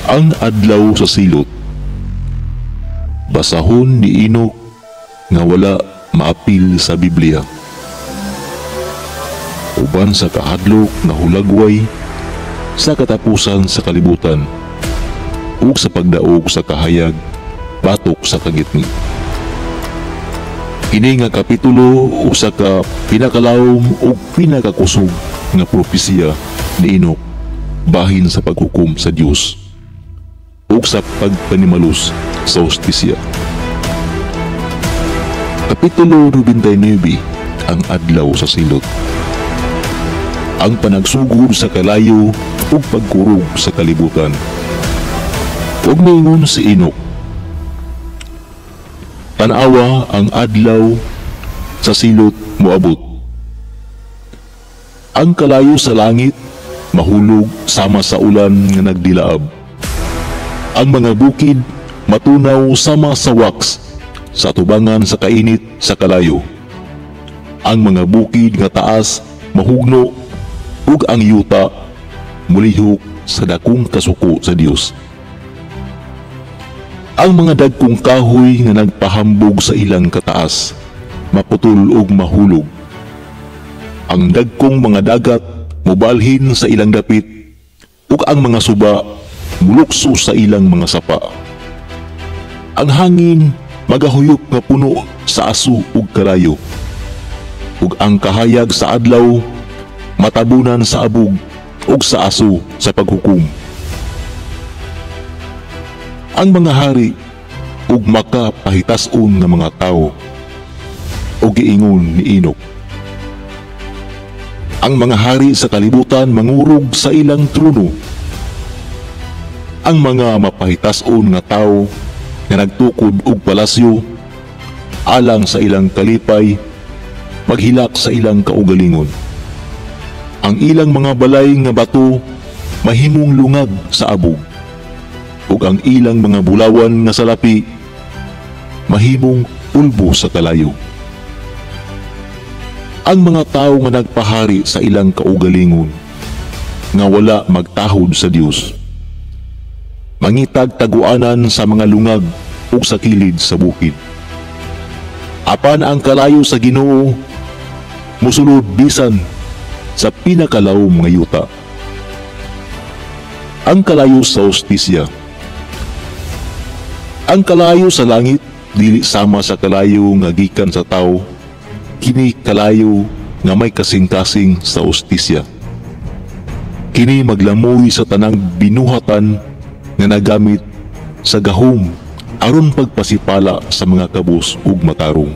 Ang adlaw sa silot. Basahon ni Enoch nga wala maapil sa Biblia. Uban sa kahadlok nga hulagway sa katapusan sa kalibutan ug sa pagdaog sa kahayag batok sa kangitngit. Kini nga kapitulo usa ka pinakalawom ug pinakakusog nga propesiya ni Enoch bahin sa paghukom sa Dios ug sa pagpanimalus sa hustisya. Kapitulo 99, ang adlaw sa silot. Ang panagsugod sa kalayo ug pagkurog sa kalibutan. Ug niingon si Enoch, "Tanawa, ang adlaw sa silot moabot. Ang kalayo sa langit mahulog sama sa ulan nga nagdilaab. Ang mga bukid matunaw sama sa wax sa tubangan sa kainit sa kalayo. Ang mga bukid nga taas mahugno ug ang yuta mulihok sa dakong kasuko sa Dios. Ang mga dagkong kahoy nga nagpahambog sa ilang kataas maputol ug mahulog. Ang dagkong mga dagat mobalhin sa ilang dapit ug ang mga suba mulukso sa ilang mga sapa. Ang hangin magahuyop nga puno sa aso ug kalayo. Ug ang kahayag sa adlaw matabunan sa abog ug sa aso sa paghukom. Ang mga hari ug makapahitas-on nga mga tawo." Ug giingon ni Enoch, "Ang mga hari sa kalibutan mangurog sa ilang trono. Ang mga mapahitas-on nga tawo nga nagtukod og palasyo alang sa ilang kalipay maghilak sa ilang kaugalingon. Ang ilang mga balay nga bato mahimong lungag sa abog ug ang ilang mga bulawan nga salapi mahimong pulbo sa kalayo. Ang mga tawo nga nagpahari sa ilang kaugalingon nga wala magtahod sa Dios mangitag taguanan sa mga lungag ug sa kilid sa bukid. Apan ang kalayo sa Ginoo musulod bisan sa pinakalawom nga yuta." Ang kalayo sa hustisya. Ang kalayo sa langit dili sama sa kalayo nga gikan sa tawo. Kini kalayo nga may kasing-kasing sa hustisya. Kini maglamoy sa tanang binuhatan nga nagamit sa gahom aron pagpasipala sa mga kabus ug matarong.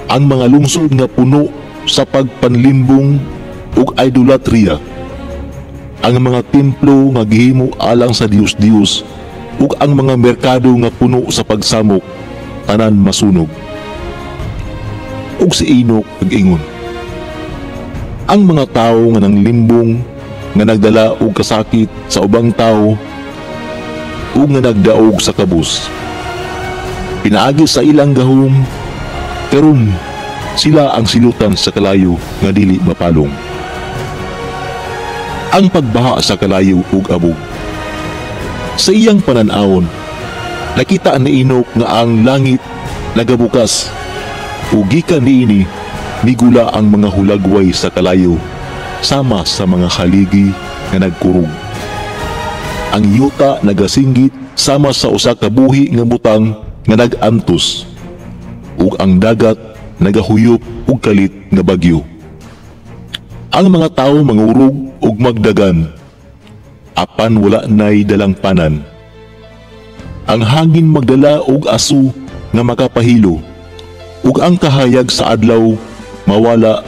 Ang mga lungsod nga puno sa pagpanlimbong ug idolatriya, ang mga templo nga gihimo alang sa Dios-Dios ug ang mga merkado nga puno sa pagsamok, tanan masunog." Ug si Enoch nag-ingon, "Ang mga tawo nga nanglimbong, nga nagdala og kasakit sa ubang tawo ug nga nagdaog sa kabus pinaagi sa ilang gahom, karon sila ang silutan sa kalayo nga dili mapalong." Ang pagbaha sa kalayo ug abog. Sa iyang panan-awon, nakita ni Enoch nga ang langit nagabukas ug gikan niini migula ang mga hulagway sa kalayo sama sa mga haligi nga nagkurog. Ang yuta nagasinggit sama sa usa ka buhi nga butang nga nag-antos ug ang dagat nagahuyop og kalit nga bagyo. Ang mga tawo mangurog ug magdagan apan wala nay dalangpanan. Ang hangin magdala og aso nga makapahilo ug ang kahayag sa adlaw mawala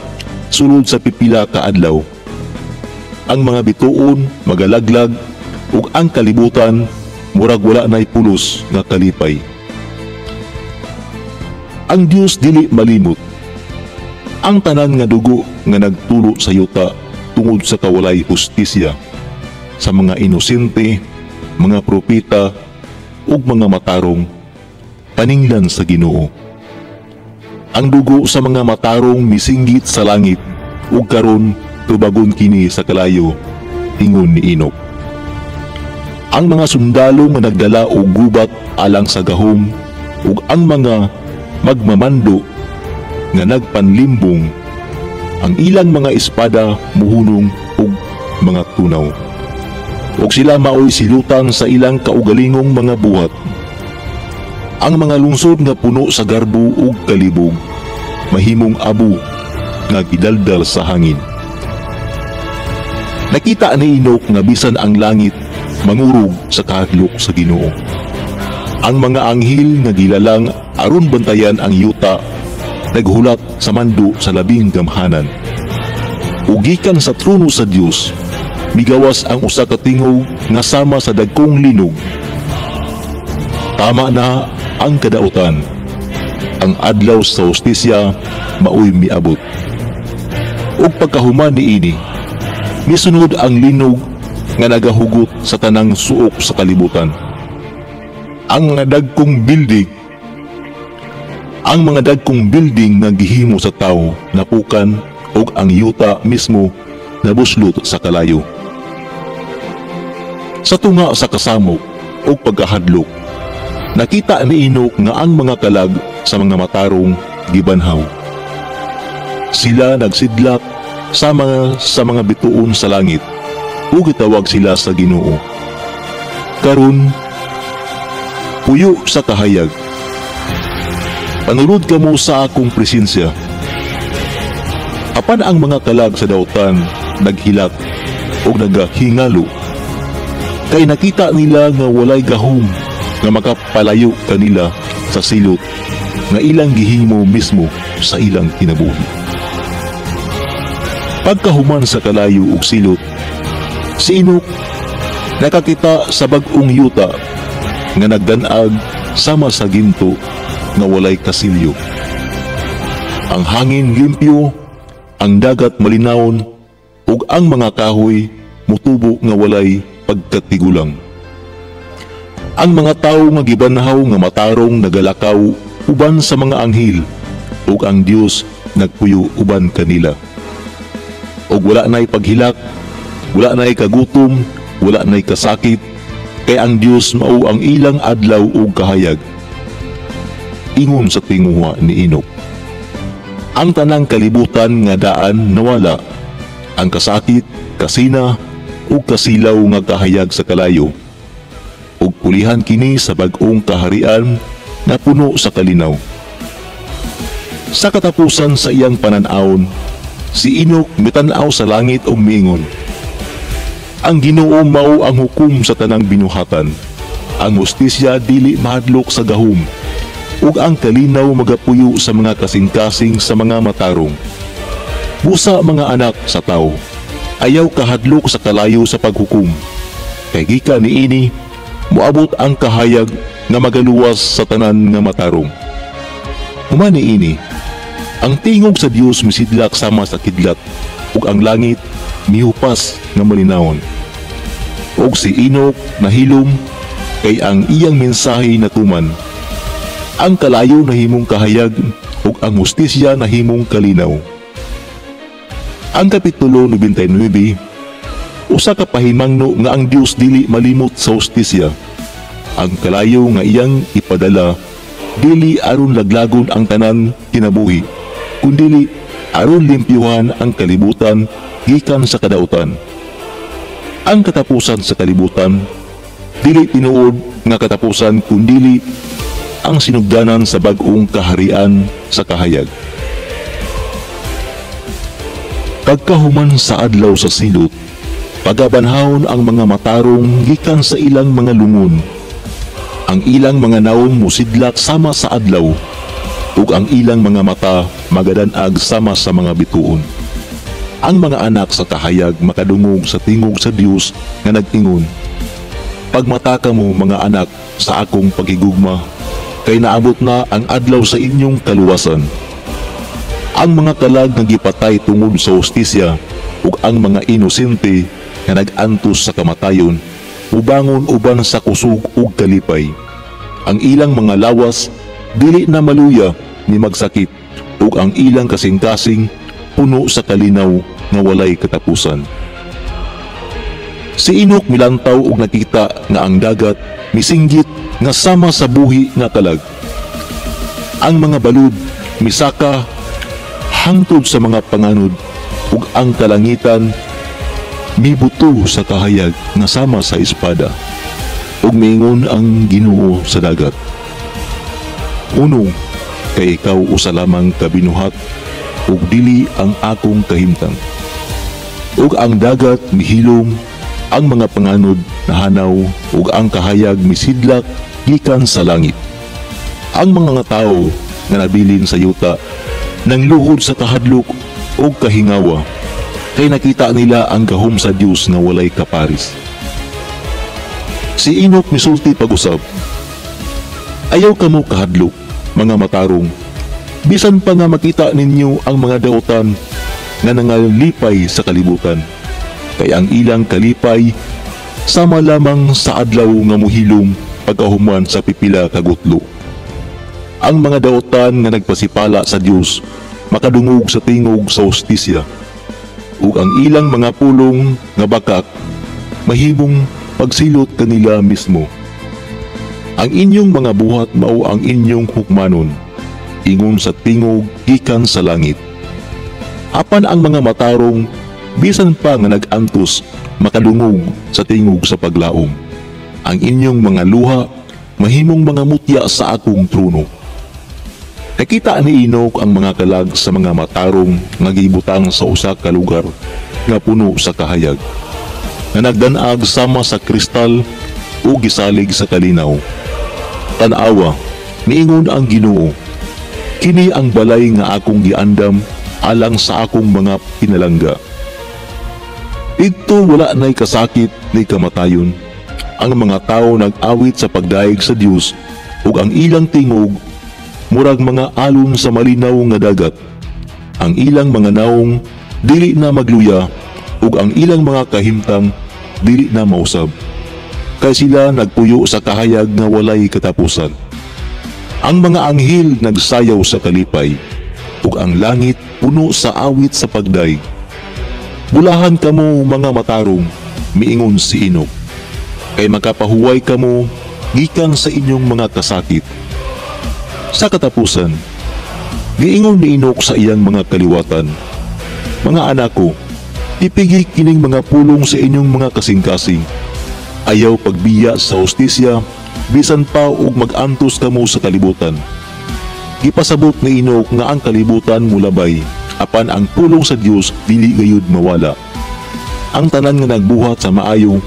sulod sa pipila ka adlaw. Ang mga bituon magalaglag ug ang kalibutan murag wala nay pulos nga kalipay. Ang Dios dili malimot. Ang tanan nga dugo nga nagtulo sa yuta tungod sa kawalay hustisya sa mga inosente, mga propeta ug mga matarong paninglan sa Ginoo. Ang dugo sa mga matarong misinggit sa langit ug karon tubagon kini sa kalayo," ingon ni Enoch. Ang mga sundalo nga nagdala og gubat alang sa gahom ug ang mga magmamando nga nagpanlimbong, ang ilang mga espada muhunong og mga tunaw. Ug sila maoy silutan sa ilang kaugalingong mga buhat. Ang mga lungsod nga puno sa garbo ug kalibog mahimong abo nga gidaldal sa hangin. Nakita ni Enoch nga bisan ang langit mangurog sa kahadlok sa Ginoo. Ang mga anghel nga gilalang aron bantayan ang yuta naghulat sa mando sa Labing Gamhanan. Ug gikan sa trono sa Dios, migawas ang usa ka tingog nga sama sa dagkong linog. "Tama na ang kadautan. Ang adlaw sa hustisya maoy miabot." Ug pagkahuman niini, misunod ang linog nga nagahugot sa tanang suok sa kalibutan. Ang mga dagkong building nga gihimo sa tawo napukan ug ang yuta mismo nabuslot sa kalayo. Sa tunga sa kasamok ug pagkahadlok, nakita ni Enoch nga ang mga kalag sa mga matarong gibanhaw. Sila nagsidlak sa mga bituon sa langit ug gitawag sila sa Ginoo. Karon, puyo sa kahayag. Panulod kamo sa akong presensya. Apan ang mga kalag sa dautan naghilak ug nagahingalo kay nakita nila nga walay gahom nga makapalayo kanila sa silot nga ilang gihimo mismo sa ilang kinabuhi. Pagkahuman sa kalayo ug silot, si Enoch nakakita sa bag-ong yuta nga nagdan-ag sama sa ginto nga walay kasilyo. Ang hangin limpyo, ang dagat malinawon, ug ang mga kahoy mutubo nga walay pagkatigulang. Ang mga tawo nga gibanhaw nga matarong nagalakaw uban sa mga anghel, ug ang Dios nagpuyo uban kanila. Ug wala na'y paghilak, wala na'y kagutom, wala na'y kasakit, kay ang Dios mao ang ilang adlaw ug kahayag. Ingon sa tinguha ni Enoch. Ang tanang kalibutan nga daan nawala, ang kasakit, kasina, ug kasilaw nga kahayag sa kalayo. Ug pulihan kini sa bag-ong kaharian nga puno sa kalinaw. Sa katapusan sa iyang panan-awon, si Enoch mitan-aw sa langit ug miingon, "Ang Ginoo mao ang hukom sa tanang binuhatan. Ang hustisya dili mahadlok sa gahom, ug ang kalinaw magapuyo sa mga kasing-kasing sa mga matarong. Busa, mga anak sa tao, ayaw kahadlok sa kalayo sa paghukom. Kay gikan niini, moabot ang kahayag nga magaluwas sa tanan nga matarong." Human niini, ang tingog sa Dios misidlak sama sa kidlat ug ang langit mihupas nga malinawon. Ug si Enoch nahilom kay ang iyang mensahe natuman. Ang kalayo nahimong kahayag ug ang hustisya nahimong kalinaw. Ang Kapitulo 99 usa ka pahimangno nga ang Dios dili malimot sa hustisya. Ang kalayo nga iyang ipadala dili aron laglagon ang tanan kinabuhi, kundili aron limpyuhan ang kalibutan gikan sa kadautan. Ang katapusan sa kalibutan dili tinuod nga katapusan, kundili ang sinugdanan sa bag-ong kaharian sa kahayag. Pagkahuman sa adlaw sa silot, pagabanhawon ang mga matarong gikan sa ilang mga lungon. Ang ilang mga nawong musidlak sama sa adlaw, ug ang ilang mga mata magadan-ag sama sa mga bituon. Ang mga anak sa kahayag makadungog sa tingog sa Dios nga nag-ingon, "Pagmata kamo, mga anak sa akong paghigugma, kay naabot na ang adlaw sa inyong kaluwasan." Ang mga kalag nga gipatay tungod sa hustisya ug ang mga inosente nga nag-antos sa kamatayon mubangon uban sa kusog ug kalipay. Ang ilang mga lawas dili na maluya ni magsakit ug ang ilang kasing-kasing puno sa kalinaw nga walay katapusan. Si Enoch milantaw og nakita nga ang dagat misinggit nga sama sa buhi nga kalag. Ang mga balud misaka hangtod sa mga panganod ug ang kalangitan mibuto sa kahayag nga sama sa espada. Ug miingon ang Ginoo sa dagat, "Unong, kay ikaw usa lamang ka binuhat ug dili ang akong kahimtang." Ug ang dagat mihilom, ang mga panganod nahanaw ug ang kahayag misidlak gikan sa langit. Ang mga tawo nga nabilin sa yuta nangluhod sa kahadlok ug kahingawa kay nakita nila ang gahom sa Dios nga walay kaparis. Si Enoch misulti pag-usab, "Ayaw kamo kahadlok, mga matarong, bisan pa nga makita ninyo ang mga dautan nga nangalipay sa kalibutan. Kay ang ilang kalipay sama lamang sa adlaw nga muhilom pagkahuman sa pipila ka gutlo. Ang mga dautan nga nagpasipala sa Dios makadungog sa tingog sa hustisya, ug ang ilang mga pulong nga bakak mahimong pagsilot kanila mismo. Ang inyong mga buhat mao ang inyong hukmanon," ingon sa tingog gikan sa langit. Apan ang mga matarong, bisan pa nga nag-antos, makadungog sa tingog sa paglaom. Ang inyong mga luha mahimong mga mutya sa akong trono. Nakita ni Enoch ang mga kalag sa mga matarong nga gibutang sa usa ka lugar nga puno sa kahayag, nga nagdan-ag sama sa kristal o gisalig sa kalinaw. "Tan-awa," niingon ang Ginoo, "kini ang balay nga akong giandam alang sa akong mga pinalangga. Didto wala na'y kasakit ni kamatayon. Ang mga tao nag-awit sa pagdayeg sa Dios ug ang ilang tingog murag mga alon sa malinaw nga dagat. Ang ilang mga nawong dili na magluya ug ang ilang mga kahimtang dili na mausab. Kay sila nagpuyo sa kahayag nga walay katapusan. Ang mga anghel nagsayaw sa kalipay ug ang langit puno sa awit sa pagdayeg. Bulahan kamo, mga matarong," miingon si Enoch, "kay makapahuway kamo gikan sa inyong mga kasakit." Sa katapusan, giingon ni Enoch sa iyang mga kaliwatan, "Mga anak ko, ipigi kining mga pulong sa inyong mga kasing-kasing. Ayaw pagbiya sa hustisya, bisan pa og mag-antos kamo sa kalibutan." Gipasabot ni Enoch nga ang kalibutan mulabay, apan ang pulong sa Dios dili gayud mawala. Ang tanan nga nagbuhat sa maayo,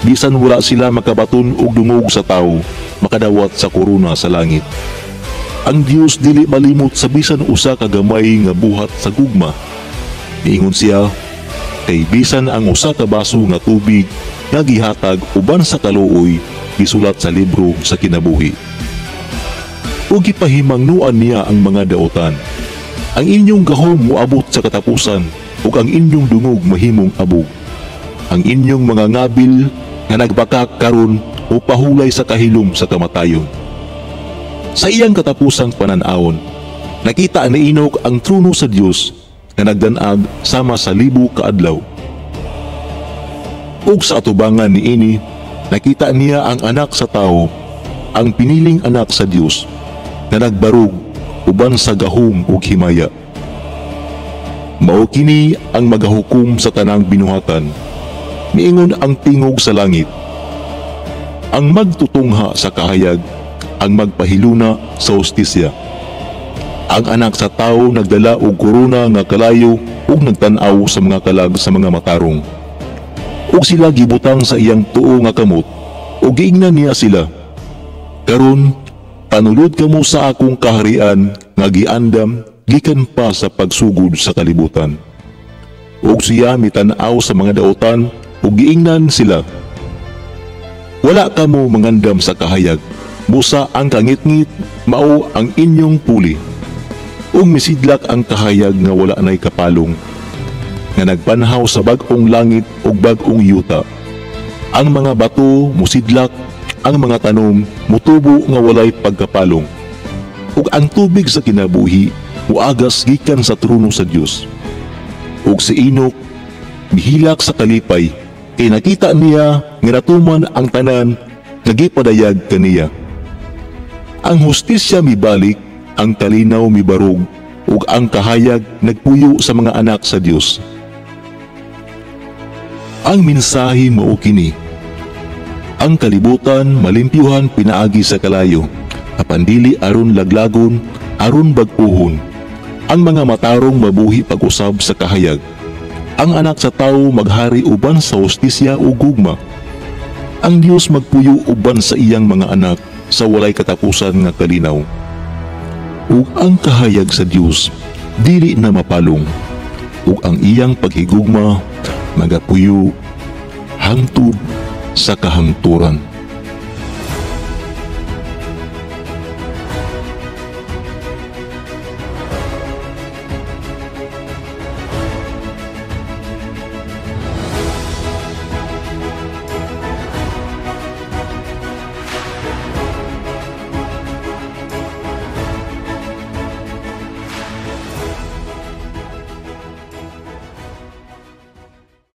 bisan wala sila makabaton og dungog sa tawo, makadawat sa korona sa langit. Ang Dios dili malimot sa bisan usa ka gamay nga buhat sa gugma. Niingon siya, kay bisan ang usa ka baso nga tubig nga gihatag uban sa kaluoy gisulat sa libro sa kinabuhi. Ug gipahimangnuan niya ang mga dautan, "Ang inyong gahom moabot sa katapusan ug ang inyong dungog mahimong abog. Ang inyong mga ngabil nga nagbakak karon mopahulay sa kahilom sa kamatayon." Sa iyang katapusang panan-awon, nakita ni Enoch ang trono sa Dios nga nagdan-ag sama sa libo ka adlaw. Ug sa atubangan niini, nakita niya ang Anak sa Tawo, ang piniling anak sa Dios, nga nagbarog uban sa gahom ug himaya. "Mao kini ang magahukom sa tanang binuhatan," miingon ang tingog sa langit. Ang magtutungha sa kahayag, ang magpahiluna sa hustisya. Ang Anak sa Tawo nagdala og korona nga kalayo ug nagtan-aw sa mga kalag sa mga matarong. Ug sila gibutang sa iyang tuo nga kamot ug giingnan niya sila, "Karon, panulod kamo sa akong kaharian nga giandam gikan pa sa pagsugod sa kalibutan." Ug siya mitan-aw sa mga dautan ug giingnan sila, "Wala kamo mangandam sa kahayag, busa ang kangitngit mao ang inyong puli." Ug misidlak ang kahayag nga wala nay kapalong, nga nagbanhaw sa bag-ong langit ug bag-ong yuta. Ang mga bato musidlak, ang mga tanom mutubo nga walay pagkapalong. Ug ang tubig sa kinabuhi muagas gikan sa trono sa Dios. Ug si Enoch mihilak sa kalipay Kay nakita niya nga natuman ang tanan nga gipadayag kaniya. Ang hustisya mibalik, ang kalinaw mibarog, ug ang kahayag nagpuyo sa mga anak sa Dios. Ang mensahe mao kini: Ang kalibutan malimpyuhan pinaagi sa kalayo, apan dili aron laglagon, aron bag-ohon. Ang mga matarong mabuhi pag-usab sa kahayag. Ang Anak sa Tawo maghari uban sa hustisya ug gugma. Ang Dios magpuyo uban sa iyang mga anak sa walay katapusan nga kalinaw. Ug ang kahayag sa Dios dili na mapalong, ug ang iyang paghigugma magapuyo hangtod sa kahangturan.